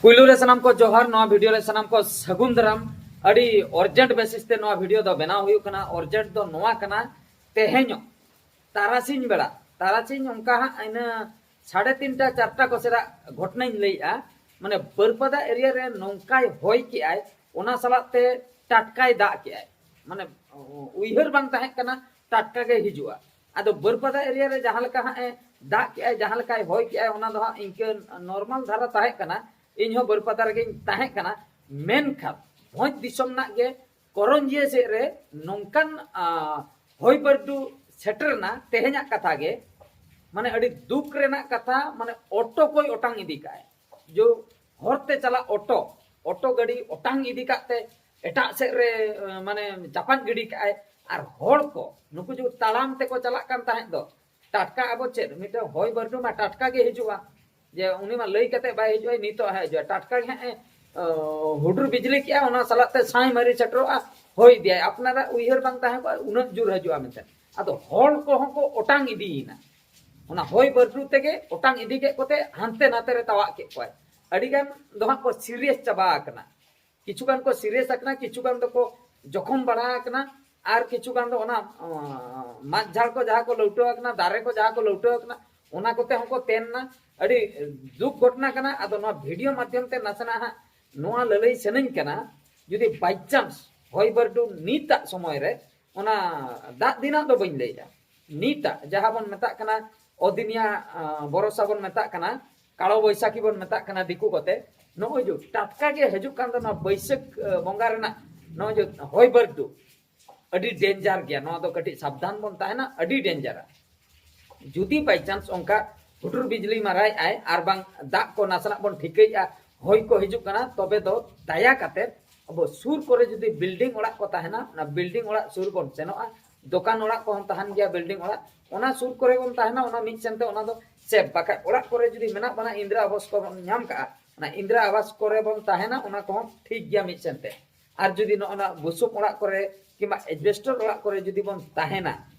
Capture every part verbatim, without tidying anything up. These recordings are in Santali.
ᱯᱩᱭᱞᱩ ᱨᱮ ᱥᱟᱱᱟᱢ ᱠᱚ ᱡᱚᱦᱟᱨ, ᱱᱚᱣᱟ ᱵᱷᱤᱰᱤᱭᱳ ᱨᱮ ᱥᱟᱱᱟᱢ ᱠᱚ ᱥᱟᱹᱜᱩᱱ ᱫᱟᱨᱟᱢ᱾ ᱟᱹᱰᱤ ᱚᱨᱡᱮᱱᱴ ᱵᱮᱥᱤᱥ ᱛᱮ ᱱᱚᱣᱟ ᱵᱷᱤᱰᱤᱭᱳ ᱫᱚ ᱵᱮᱱᱟᱣ ᱦᱩᱭᱩᱜ ᱠᱟᱱᱟ᱾ ᱚᱨᱡᱮᱱᱴ ᱫᱚ ᱱᱚᱣᱟ ᱠᱟᱱᱟ, ᱛᱮᱦᱮᱧᱚᱜ ᱛᱟᱨᱟᱥᱤᱧ ᱵᱮᱲᱟ, ᱛᱟᱨᱟᱥᱤᱧ ᱚᱱᱠᱟ ᱦᱟᱸᱜ ᱤᱱᱟᱹ ᱥᱟᱲᱮ ᱛᱤᱱᱴᱟ ᱪᱟᱨᱴᱟ ᱠᱚ ᱥᱮᱫᱟᱜ ᱜᱷᱚᱴᱚᱱᱟᱧ ᱞᱟᱹᱭᱮᱜᱼᱟ᱾ ᱢᱟᱱᱮ ᱵᱟᱹᱨᱯᱟᱫᱟ ᱮᱨᱤᱭᱟ ᱨᱮ ᱱᱚᱝᱠᱟᱭ ᱦᱚᱭ ᱠᱮᱜᱼᱟᱭ, ᱚᱱᱟ ᱥᱟᱞᱟᱜ ᱛᱮ ᱴᱟᱴᱠᱟᱭ ᱫᱟᱜ ᱠᱮᱜᱼᱟᱭ᱾ ᱢᱟᱱᱮ ᱩᱭᱦᱟᱹᱨ ᱵᱟᱝ ᱛᱟᱦᱮᱸ ᱠᱟᱱᱟ ᱴᱟᱴᱠᱟ ᱜᱮ ᱦᱤᱡᱩᱜᱼᱟ᱾ ᱟᱫᱚ ᱵᱟᱹᱨᱯᱟᱫᱟ ᱮᱨᱤᱭᱟ ᱨᱮ ᱡᱟᱦᱟᱸ ᱞᱮᱠᱟ ᱦᱟᱸᱜ ᱮ ᱫᱟᱜ ᱠᱮᱜᱼᱟᱭ, ᱡᱟᱦᱟᱸ ᱞᱮᱠᱟᱭ ᱦᱚᱭ ᱠᱮᱜᱼᱟᱭ, ᱚᱱᱟ ᱫᱚ ᱦᱟᱸᱜ ᱤᱱᱠᱟᱹ ᱱᱚᱨᱢᱟᱞ ᱫᱷᱟᱨᱟ ᱛᱟᱦᱮᱸ ᱠᱟᱱᱟ᱾ ᱤᱧ ᱦᱚᱸ ᱵᱟᱹᱨᱯᱟᱫᱟ ᱨᱮᱜᱮᱧ ᱛᱟᱦᱮᱸ ᱠᱟᱱᱟ᱾ ᱢᱮᱱᱠᱷᱟᱱ ᱵᱷᱚᱸᱡᱽ ᱫᱤᱥᱚᱢ ᱨᱮᱱᱟᱜ ᱜᱮ ᱠᱚᱨᱚᱧᱡᱤᱭᱟᱹ ᱥᱮᱫ ᱨᱮ ᱱᱚᱝᱠᱟᱱ, ᱟ, ᱦᱚᱭ ᱵᱟᱹᱨᱰᱩ ᱥᱮᱴᱮᱨ ᱮᱱᱟ᱾ ᱛᱮᱦᱮᱧᱟᱜ ᱠᱟᱛᱷᱟ ᱜᱮ, ᱢᱟᱱᱮ ᱟᱹᱰᱤ ᱫᱩᱠ ᱨᱮᱱᱟᱜ ᱠᱟᱛᱷᱟ, ᱢᱟᱱᱮ ᱚᱴᱳ ᱠᱚᱭ ᱚᱴᱟᱝ ᱤᱫᱤ ᱠᱟᱜᱼᱟᱭ᱾ ᱡᱚ ᱦᱚᱨᱛᱮ ᱪᱟᱞᱟᱜ ᱚᱴᱳ, ᱚᱴᱳ ᱜᱟᱹᱰᱤ ᱚᱴᱟᱝ ᱤᱫᱤ ᱠᱟᱜ ᱛᱮ ᱮᱴᱟᱜ ᱥᱮᱫ ᱨᱮ, ᱮ, ᱢᱟᱱᱮ ᱪᱟᱯᱟᱫ ᱜᱤᱰᱤ ᱠᱟᱜᱼᱟᱭ᱾ ᱟᱨ ᱦᱚᱲ ᱠᱚ, ᱱᱩᱠᱩ ᱡᱚ ᱛᱟᱲᱟᱢ ᱛᱮᱠᱚ ᱪᱟᱞᱟᱜ ᱠᱟᱱ ᱛᱟᱦᱮᱸᱫ ᱫᱚ, ᱴᱟᱴᱠᱟ ᱟᱵᱚ ᱪᱮᱫ, ᱢᱤᱫᱴᱟᱝ ᱦᱚᱭ ᱵᱟᱹᱨᱰᱩ ᱢᱟ ᱴᱟᱴᱠᱟ ᱜᱮ ᱦᱤᱡᱩᱜᱼᱟ, ᱡᱮ ᱩᱱᱤ ᱢᱟ ᱞᱟᱹᱭ ᱠᱟᱛᱮ ᱵᱟᱭ ᱦᱤᱡᱩᱜᱼᱟ, ᱱᱤᱛᱚᱜ ᱦᱤᱡᱩᱜᱼᱟ, ᱴᱟᱴᱠᱟ ᱜᱮ ᱦᱟᱸᱜ ᱮ, ᱚ, ᱦᱩᱰᱩᱨ ᱵᱤᱡᱽᱞᱤ ᱠᱮᱜᱼᱟ, ᱚᱱᱟ ᱥᱟᱞᱟᱜ ᱛᱮ ᱥᱟᱭ ᱢᱟᱹᱨᱤ ᱥᱮᱴᱮᱨᱚᱜᱼᱟ, ᱦᱚᱭ ᱤᱫᱤᱭᱟᱭ᱾ ᱟᱯᱱᱟᱨᱟᱜ ᱩᱭᱦᱟᱹᱨ ᱵᱟᱝ ᱛᱟᱦᱮᱸ ᱠᱚᱜᱼᱟ ᱩᱱᱟᱹᱜ ᱡᱳᱨ ᱦᱤᱡᱩᱜᱼᱟ ᱢᱮᱱᱛᱮ᱾ ᱟᱫᱚ ᱦᱚᱲ ᱠᱚᱦᱚᱸ ᱠᱚ ᱚᱴᱟᱝ ᱤᱫᱤᱭᱮᱱᱟ᱾ ᱚᱱᱟ ᱦᱚᱭ ᱵᱟᱹᱨᱰᱩ ᱛᱮᱜᱮ ᱚᱴᱟᱝ ᱤᱫᱤ ᱠᱮᱫ ᱠᱚᱛᱮ ᱦᱟᱱᱛᱮ ᱱᱟᱛᱮ ᱨᱮ ᱛᱟᱣᱟᱜ ᱠᱮᱫ ᱠᱚᱣᱟᱭ᱾ ᱟᱹᱰᱤ ᱜᱟᱱ ᱫᱚ ᱦᱟᱸᱜ ᱠᱚ ᱥᱤᱨᱤᱭᱟᱥ ᱪᱟᱵᱟ ᱟᱠᱟᱱᱟ, ᱠᱤᱪᱷᱩ ᱜᱟᱱ ᱠᱚ ᱥᱤᱨᱤᱭᱟᱥ ᱟᱠᱟᱱᱟ, ᱠᱤᱪᱷᱩ ᱜᱟᱱ ᱫᱚᱠᱚ ᱡᱚᱠᱷᱚᱢ ᱵᱟᱲᱟ ᱟᱠᱟᱱᱟ, ᱟᱨ ᱠᱤᱪᱷᱩ ᱜᱟᱱ ᱫᱚ ᱚᱱᱟ, ᱚ, ᱢᱟᱫ ᱡᱷᱟᱲ ᱠᱚ ᱡᱟᱦᱟᱸ ᱠᱚ ᱞᱟᱹᱣᱴᱟᱹ ᱟᱠᱟᱱᱟ, ᱫᱟᱨᱮ ᱠᱚ ᱡᱟᱦᱟᱸ ᱠᱚ ᱞᱟᱹᱣᱴᱟᱹ ᱟᱠᱟᱱᱟ, ᱚᱱᱟ ᱠᱚᱛᱮ ᱦᱚᱸᱠᱚ ᱛᱮᱱ ᱮᱱᱟ᱾ ᱟᱹᱰᱤ ᱫᱩᱠ ᱜᱷᱚᱴᱚᱱᱟ ᱠᱟᱱᱟ᱾ ᱟᱫᱚ ᱱᱚᱣᱟ ᱵᱷᱤᱰᱤᱭᱳ ᱢᱟᱫᱽᱫᱷᱚᱢ ᱛᱮ ᱱᱟᱥᱮᱱᱟᱜ ᱦᱟᱸᱜ ᱱᱚᱣᱟ ᱞᱟᱹᱞᱟᱹᱭ ᱥᱟᱱᱟᱧ ᱠᱟᱱᱟ, ᱡᱩᱫᱤ by chance ᱦᱚᱭ ᱵᱟᱹᱨᱰᱩ ᱱᱤᱛᱟᱜ ᱥᱚᱢᱚᱭ ᱨᱮ, ᱚᱱᱟ ᱫᱟᱜ ᱫᱤᱱᱟᱜ ᱫᱚ ᱵᱟᱹᱧ ᱞᱟᱹᱭᱮᱫᱼᱟ, ᱱᱤᱛᱟᱜ ᱡᱟᱦᱟᱸ ᱵᱚᱱ ᱢᱮᱛᱟᱜ ᱠᱟᱱᱟ ᱚᱫᱤᱱᱤᱭᱟ, ᱟ, ᱵᱚᱨᱚᱥᱟ ᱵᱚᱱ ᱢᱮᱛᱟᱜ ᱠᱟᱱᱟ, ᱠᱟᱲᱚ ᱵᱳᱭᱥᱟᱠᱷᱤ ᱵᱚᱱ ᱢᱮᱛᱟᱜ ᱠᱟᱱᱟ ᱫᱤᱠᱩ ᱠᱚᱛᱮ, ᱱᱚᱜᱼᱚᱭ ᱡᱮ ᱴᱟᱴᱠᱟ ᱜᱮ ᱦᱤᱡᱩᱜ ᱠᱟᱱ ᱫᱚ ᱱᱚᱣᱟ ᱵᱟᱹᱭᱥᱟᱹᱠᱷ, ᱟ, ᱵᱚᱸᱜᱟ ᱨᱮᱱᱟᱜ ᱱᱚᱜᱼᱚᱭ ᱡᱮ ᱦᱚᱭ ᱵᱟᱹᱨᱰᱩ, ᱟᱹᱰᱤ ᱰᱮᱧᱡᱟᱨ ᱜᱮᱭᱟ᱾ ᱱᱚᱣᱟ ᱫᱚ ᱠᱟᱹᱴᱤᱡ ᱥᱟᱵᱫᱷᱟᱱ ᱵᱚᱱ ᱛᱟᱦᱮᱱᱟ, ᱟᱹᱰᱤ ᱰᱮᱧᱡᱟᱨᱟ᱾ ᱡᱩᱫᱤ by chance ᱚᱱᱠᱟ ᱦᱩᱰᱩᱨ ᱵᱤᱡᱽᱞᱤ ᱢᱟᱨᱟᱭᱮᱫ ᱟᱭ ᱟᱨ ᱵᱟᱝ ᱫᱟᱜ ᱠᱚ ᱱᱟᱥᱮᱱᱟᱜ ᱵᱚᱱ ᱴᱷᱤᱠᱟᱹᱭᱮᱫᱼᱟ, ᱦᱚᱭ ᱠᱚ ᱦᱤᱡᱩᱜ ᱠᱟᱱᱟ, ᱛᱚᱵᱮ ᱫᱚ ᱫᱟᱭᱟ ᱠᱟᱛᱮ ᱟᱵᱚ ᱥᱩᱨ ᱠᱚᱨᱮ ᱡᱩᱫᱤ ᱵᱤᱞᱰᱤᱝ ᱚᱲᱟᱜ ᱠᱚ ᱛᱟᱦᱮᱱᱟ, ᱚᱱᱟ ᱵᱤᱞᱰᱤᱝ ᱚᱲᱟᱜ ᱥᱩᱨ ᱵᱚᱱ ᱥᱮᱱᱚᱜᱼᱟ᱾ ᱫᱚᱠᱟᱱ ᱚᱲᱟᱜ ᱠᱚᱦᱚᱸ ᱛᱟᱦᱮᱱ ᱜᱮᱭᱟ ᱵᱤᱞᱰᱤᱝ ᱚᱲᱟᱜ, ᱚᱱᱟ ᱥᱩᱨ ᱠᱚᱨᱮ ᱵᱚᱱ ᱛᱟᱦᱮᱱᱟ, ᱚᱱᱟ ᱢᱤᱫ ᱥᱮᱱᱛᱮ ᱚᱱᱟ ᱫᱚ ᱥᱮᱯ᱾ ᱵᱟᱠᱷᱟᱡ ᱚᱲᱟᱜ ᱠᱚᱨᱮ ᱡᱩᱫᱤ ᱢᱮᱱᱟᱜ ᱵᱚᱱᱟ, ᱤᱱᱫᱨᱟ ᱟᱵᱟᱥ ᱠᱚᱵᱚᱱ ᱧᱟᱢ ᱠᱟᱜᱼᱟ, ᱚᱱᱟ ᱤᱱᱫᱨᱟ ᱟᱵᱟᱥ ᱠᱚᱨᱮ ᱵᱚᱱ ᱛᱟᱦᱮᱱᱟ, ᱚᱱᱟ ᱠᱚᱦᱚᱸ ᱴᱷᱤᱠ ᱜᱮᱭᱟ ᱢᱤᱫ ᱥᱮᱱᱛᱮ᱾ ᱟᱨ ᱡᱩᱫᱤ ᱱᱚᱜᱼᱚ ᱱᱟ ᱵᱩᱥᱩᱵ ᱚᱲᱟᱜ ᱠᱚᱨᱮ ᱠᱤᱝᱵᱟ ᱮᱡᱵᱮᱥᱴᱚᱨ ᱚᱲᱟᱜ ᱠᱚᱨᱮ ᱡᱩᱫᱤ ᱵᱚᱱ ᱛᱟᱦᱮᱱᱟ,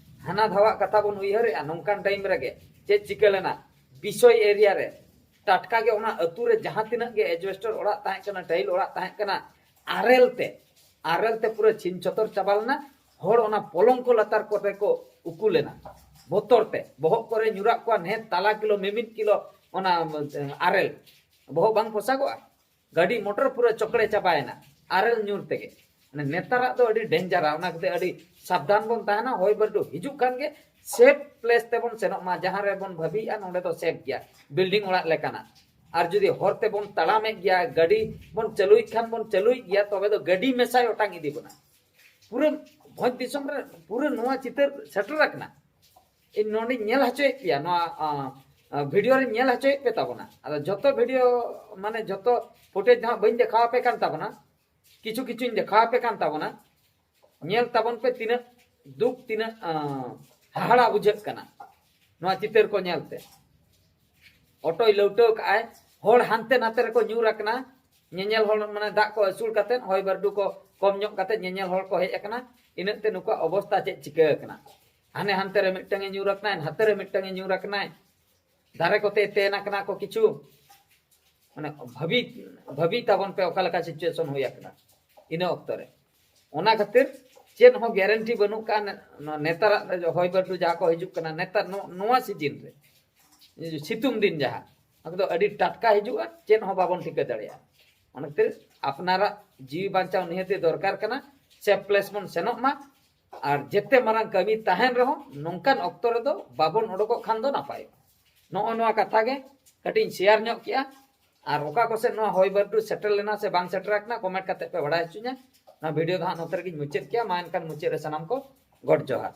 ᱦᱟᱱᱟ ᱫᱷᱟᱣᱟᱜ ᱠᱟᱛᱷᱟ ᱵᱚᱱ ᱩᱭᱦᱟᱹᱨᱮᱜᱼᱟ, ᱱᱚᱝᱠᱟᱱ ᱴᱟᱭᱤᱢ ᱨᱮᱜᱮ ᱪᱮᱫ ᱪᱤᱠᱟᱹ ᱞᱮᱱᱟ, ᱵᱤᱥᱚᱭ ᱮᱨᱤᱭᱟ ᱨᱮ ᱴᱟᱴᱠᱟ ᱜᱮ ᱚᱱᱟ ᱟᱹᱛᱩ ᱨᱮ ᱡᱟᱦᱟᱸ ᱛᱤᱱᱟᱹᱜ ᱜᱮ ᱮᱡᱵᱮᱥᱴᱟᱨ ᱚᱲᱟᱜ ᱛᱟᱦᱮᱸ ᱠᱟᱱᱟ, ᱴᱟᱭᱤᱞ ᱚᱲᱟᱜ ᱛᱟᱦᱮᱸ ᱠᱟᱱᱟ, ᱟᱨᱮᱞ ᱛᱮ, ᱟᱨᱮᱞ ᱛᱮ ᱯᱩᱨᱟᱹ ᱪᱷᱤᱱ ᱪᱷᱚᱛᱚᱨ ᱪᱟᱵᱟ ᱞᱮᱱᱟ᱾ ᱦᱚᱲ ᱚᱱᱟ ᱯᱚᱞᱚᱝᱠᱚ ᱞᱟᱛᱟᱨ ᱠᱚᱨᱮ ᱠᱚ ᱩᱠᱩ ᱞᱮᱱᱟ ᱵᱚᱛᱚᱨ ᱛᱮ᱾ ᱵᱚᱦᱚᱜ ᱠᱚᱨᱮ ᱧᱩᱨᱟᱜ ᱠᱚᱣᱟ ᱱᱮ ᱛᱟᱞᱟ ᱠᱤᱞᱳ, ᱢᱤᱢᱤᱫ ᱠᱤᱞᱳ ᱚᱱᱟ, ᱮ, ᱟᱨᱮᱞ᱾ ᱵᱚᱦᱚᱜ ᱵᱟᱝ ᱯᱚᱥᱟᱜᱚᱜᱼᱟ? ᱜᱟᱹᱰᱤ ᱢᱚᱴᱚᱨ ᱯᱩᱨᱟᱹ ᱪᱚᱠᱲᱮ ᱪᱟᱵᱟᱭᱮᱱᱟ ᱟᱨᱮᱞ ᱧᱩᱨ ᱛᱮᱜᱮ᱾ ᱢᱟᱱᱮ ᱱᱮᱛᱟᱨᱟᱜ ᱫᱚ ᱟᱹᱰᱤ ᱰᱮᱧᱡᱟᱨᱟ, ᱚᱱᱟ ᱠᱷᱟᱹᱛᱤᱨ ᱟᱹᱰᱤ ᱥᱟᱵᱫᱷᱟᱱ ᱵᱚᱱ ᱛᱟᱦᱮᱱᱟ᱾ ᱦᱚᱭ ᱵᱟᱹᱨᱰᱩ ᱦᱤᱡᱩᱜ ᱠᱷᱟᱱ ᱜᱮ ᱥᱮᱯ ᱯᱞᱮᱥ ᱛᱮᱵᱚᱱ ᱥᱮᱱᱚᱜ ᱢᱟ᱾ ᱡᱟᱦᱟᱸ ᱨᱮᱵᱚᱱ ᱵᱷᱟᱹᱵᱤᱭᱮᱫᱼᱟ ᱱᱚᱸᱰᱮ ᱫᱚ ᱥᱮᱯ ᱜᱮᱭᱟ, ᱵᱤᱞᱰᱤᱝ ᱚᱲᱟᱜ ᱞᱮᱠᱟᱱᱟᱜ᱾ ᱟᱨ ᱡᱩᱫᱤ ᱦᱚᱨ ᱛᱮᱵᱚᱱ ᱛᱟᱲᱟᱢᱮᱫ ᱜᱮᱭᱟ, ᱜᱟᱹᱰᱤ ᱵᱚᱱ ᱪᱟᱹᱞᱩᱭᱮᱫ ᱠᱷᱟᱱ ᱵᱚᱱ ᱪᱟᱹᱞᱩᱭᱮᱫ ᱜᱮᱭᱟ, ᱛᱚᱵᱮ ᱫᱚ ᱜᱟᱹᱰᱤ ᱢᱮᱥᱟᱭ ᱚᱴᱟᱝ ᱤᱫᱤ ᱵᱚᱱᱟ᱾ ᱯᱩᱨᱟᱹ ᱵᱷᱚᱸᱡᱽ ᱫᱤᱥᱚᱢ ᱨᱮ ᱯᱩᱨᱟᱹ ᱱᱚᱣᱟ ᱪᱤᱛᱟᱹᱨ ᱥᱮᱴᱮᱨ ᱟᱠᱟᱱᱟ᱾ ᱤᱧ ᱱᱚᱸᱰᱮᱧ ᱧᱮᱞ ᱦᱚᱪᱚᱭᱮᱫ ᱯᱮᱭᱟ, ᱱᱚᱣᱟ ᱟ, ᱟ, ᱵᱷᱤᱰᱤᱭᱳ ᱨᱤᱧ ᱧᱮᱞ ᱦᱚᱪᱚᱭᱮᱫ ᱯᱮ ᱛᱟᱵᱚᱱᱟ᱾ ᱟᱫᱚ ᱡᱚᱛᱚ ᱵᱷᱤᱰᱤᱭᱳ, ᱢᱟᱱᱮ ᱡᱚᱛᱚ ᱯᱷᱩᱴᱮᱡᱽ ᱫᱚ ᱦᱟᱸᱜ ᱵᱟᱹᱧ ᱫᱮᱠᱷᱟᱣ ᱟᱯᱮ ᱠᱟᱱ ᱛᱟᱵᱚᱱᱟ, ᱠᱤᱪᱷᱩ ᱠᱤᱪᱷᱩᱧ ᱫᱮᱠᱷᱟᱣ ᱟᱯᱮ ᱠᱟᱱ ᱛᱟᱵᱚᱱᱟ᱾ ᱧᱮᱞ ᱛᱟᱵᱚᱱ ᱯᱮ ᱛᱤᱱᱟᱹᱜ ᱫᱩᱠ, ᱛᱤᱱᱟᱹᱜ ᱟ, ᱦᱟᱦᱟᱲᱟ ᱵᱩᱡᱷᱟᱹᱜ ᱠᱟᱱᱟ ᱱᱚᱣᱟ ᱪᱤᱛᱟᱹᱨ ᱠᱚ ᱧᱮᱞᱛᱮ᱾ ᱚᱴᱚᱭ ᱞᱟᱹᱣᱴᱟᱹᱣ ᱠᱟᱜᱼᱟᱭ, ᱦᱚᱲ ᱦᱟᱱᱛᱮ ᱱᱟᱛᱮ ᱨᱮᱠᱚ ᱧᱩᱨ ᱟᱠᱟᱱᱟ᱾ ᱧᱮᱧᱮᱞ ᱦᱚᱲ, ᱢᱟᱱᱮ ᱫᱟᱜ ᱠᱚ ᱟᱹᱥᱩᱲ ᱠᱟᱛᱮ, ᱦᱚᱭ ᱵᱟᱹᱨᱰᱩ ᱠᱚ ᱠᱚᱢ ᱧᱚᱜ ᱠᱟᱛᱮ ᱧᱮᱧᱮᱞ ᱦᱚᱲ ᱠᱚ ᱦᱮᱡ ᱟᱠᱟᱱᱟ᱾ ᱤᱱᱟᱹᱜ ᱛᱮ ᱱᱩᱠᱩᱣᱟᱜ ᱚᱵᱚᱥᱛᱟ ᱪᱮᱫ ᱪᱤᱠᱟᱹ ᱟᱠᱟᱱᱟ? ᱦᱟᱱᱮ ᱦᱟᱱᱛᱮ ᱨᱮ ᱢᱤᱫᱴᱟᱝ ᱮ ᱧᱩᱨ ᱟᱠᱟᱱᱟᱭ, ᱱᱟᱛᱮ ᱨᱮ ᱢᱤᱫᱴᱟᱝ ᱮ ᱧᱩᱨ ᱟᱠᱟᱱᱟᱭ, ᱫᱟᱨᱮ ᱠᱚᱛᱮ ᱛᱮᱱ ᱟᱠᱟᱱᱟ ᱠᱚ ᱠᱤᱪᱷᱩ᱾ ᱢᱟᱱᱮ ᱵᱷᱟᱹᱵᱤ, ᱵᱷᱟᱹᱵᱤ ᱛᱟᱵᱚᱱ ᱯᱮ ᱚᱠᱟ ᱞᱮᱠᱟ situation ᱦᱩᱭ ᱟᱠᱟᱱᱟ ᱤᱱᱟᱹ ᱚᱠᱛᱚ ᱨᱮ᱾ ᱚᱱᱟ ᱠᱷᱟᱹᱛᱤᱨ ᱪᱮᱫ ᱦᱚᱸ ᱜᱮᱨᱮᱱᱴᱤ ᱵᱟᱹᱱᱩᱜ ᱠᱟᱜᱼᱟ᱾ ᱱᱮ-, ᱱᱚᱣᱟ ᱱᱮᱛᱟᱨᱟᱜ ᱦᱚᱭ ᱵᱟᱹᱨᱰᱩ ᱡᱟᱦᱟᱸ ᱠᱚ ᱦᱤᱡᱩᱜ ᱠᱟᱱᱟ ᱱᱮᱛᱟᱨ, ᱱᱚ-, ᱱᱚᱣᱟ ᱥᱤᱡᱤᱱ ᱨᱮ, ᱥᱤᱛᱩᱝ ᱫᱤᱱ ᱡᱟᱦᱟᱸ, ᱚᱱᱟ ᱫᱚ ᱟᱹᱰᱤ ᱴᱟᱴᱠᱟ ᱦᱤᱡᱩᱜᱼᱟ, ᱪᱮᱫ ᱦᱚᱸ ᱵᱟᱵᱚᱱ ᱴᱷᱤᱠᱟᱹ ᱫᱟᱲᱮᱭᱟᱜᱼᱟ᱾ ᱚᱱᱟ ᱠᱷᱟᱹᱛᱤᱨ ᱟᱯᱱᱟᱨᱟᱜ ᱡᱤᱣᱤ ᱵᱟᱧᱪᱟᱣ ᱱᱤᱦᱟᱹᱛᱤ ᱫᱚᱨᱠᱟᱨ ᱠᱟᱱᱟ᱾ ᱥᱮᱯ ᱯᱞᱮᱥ ᱵᱚᱱ ᱥᱮᱱᱚᱜ ᱢᱟ᱾ ᱟᱨ ᱡᱮᱛᱮ ᱢᱟᱨᱟᱝ ᱠᱟᱹᱢᱤ ᱛᱟᱦᱮᱱ ᱨᱮᱦᱚᱸ ᱱᱚᱝᱠᱟᱱ ᱚᱠᱛᱚ ᱨᱮᱫᱚ ᱵᱟᱵᱚᱱ ᱚᱰᱚᱠᱚᱜ ᱠᱷᱟᱱ ᱫᱚ ᱱᱟᱯᱟᱭᱚᱜᱼᱟ᱾ ᱱᱚᱜᱼᱚ ᱱᱚᱣᱟ ᱠᱟᱛᱷᱟ ᱜᱮ ᱠᱟᱹᱴᱤᱡ ᱤᱧ ᱥᱮᱭᱟᱨ ᱧᱚᱜ ᱠᱮᱜᱼᱟ᱾ ᱟᱨ ᱚᱠᱟ ᱠᱚᱥᱮᱫ ᱱᱚᱣᱟ ᱦᱚᱭ ᱵᱟᱹᱨᱰᱩ ᱥᱮᱴᱮᱨ ᱞᱮᱱᱟ ᱥᱮ ᱵᱟᱝ ᱥᱮᱴᱮᱨ ᱟᱠᱟᱱᱟ, ᱠᱚᱢᱮᱱᱴ ᱠᱟᱛᱮ ᱯᱮ ᱵᱟᱲᱟᱭ ᱦᱚᱪᱚᱧᱟ᱾ ᱱᱚᱣᱟ ᱵᱷᱤᱰᱤᱭᱳ ᱫᱚ ᱦᱟᱸᱜ ᱱᱚᱛᱮ ᱨᱮᱜᱮᱧ ᱢᱩᱪᱟᱹᱫ ᱠᱮᱜᱼᱟ᱾ ᱢᱟ ᱮᱱᱠᱷᱟᱱ ᱢᱩᱪᱟᱹᱫ ᱨᱮ ᱥᱟᱱᱟᱢ ᱠᱚ ᱜᱚᱰ ᱡᱚᱦᱟᱨ᱾